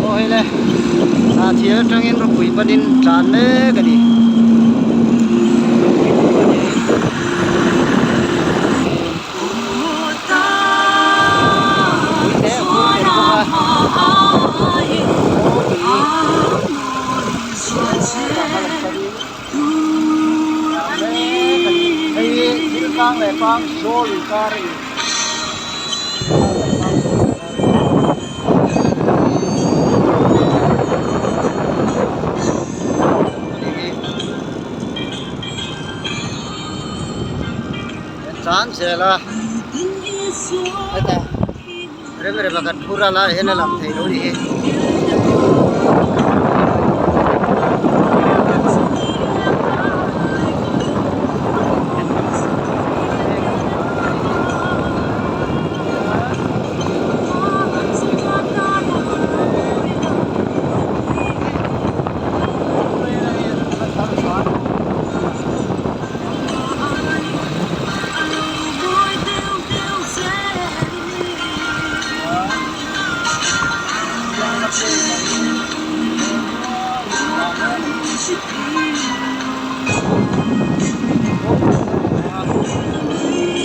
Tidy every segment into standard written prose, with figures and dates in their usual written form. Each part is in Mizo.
Aw hei le Sahchhiar atangin rawpui panin tlan mek a ni. Rawpui chu panin. Ui te a phur tel bawk a. Kawngpui tah hma lam panin tlan mek a ni. Hei hi thil tlang leh pang zawl inkar a ni. Tlan zel a heta rem rem a kan phur a lai hian a lang thei lo a nih hi.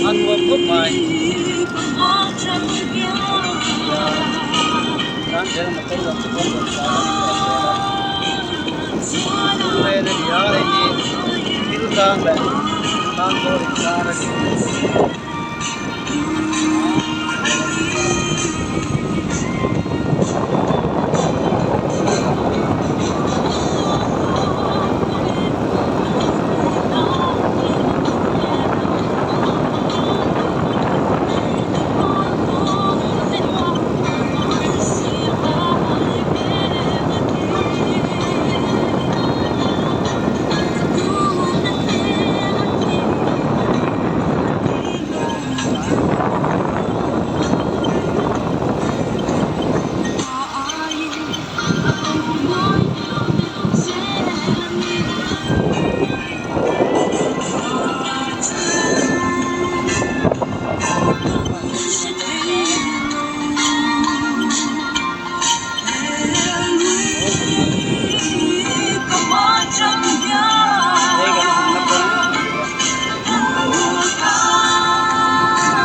A nuam khawp mai tan zel motor lam te pawh an rawn tlan a ni tlan zel a lunglen a ni a hei hi thil tlang leh tlang zawl inkar a ni.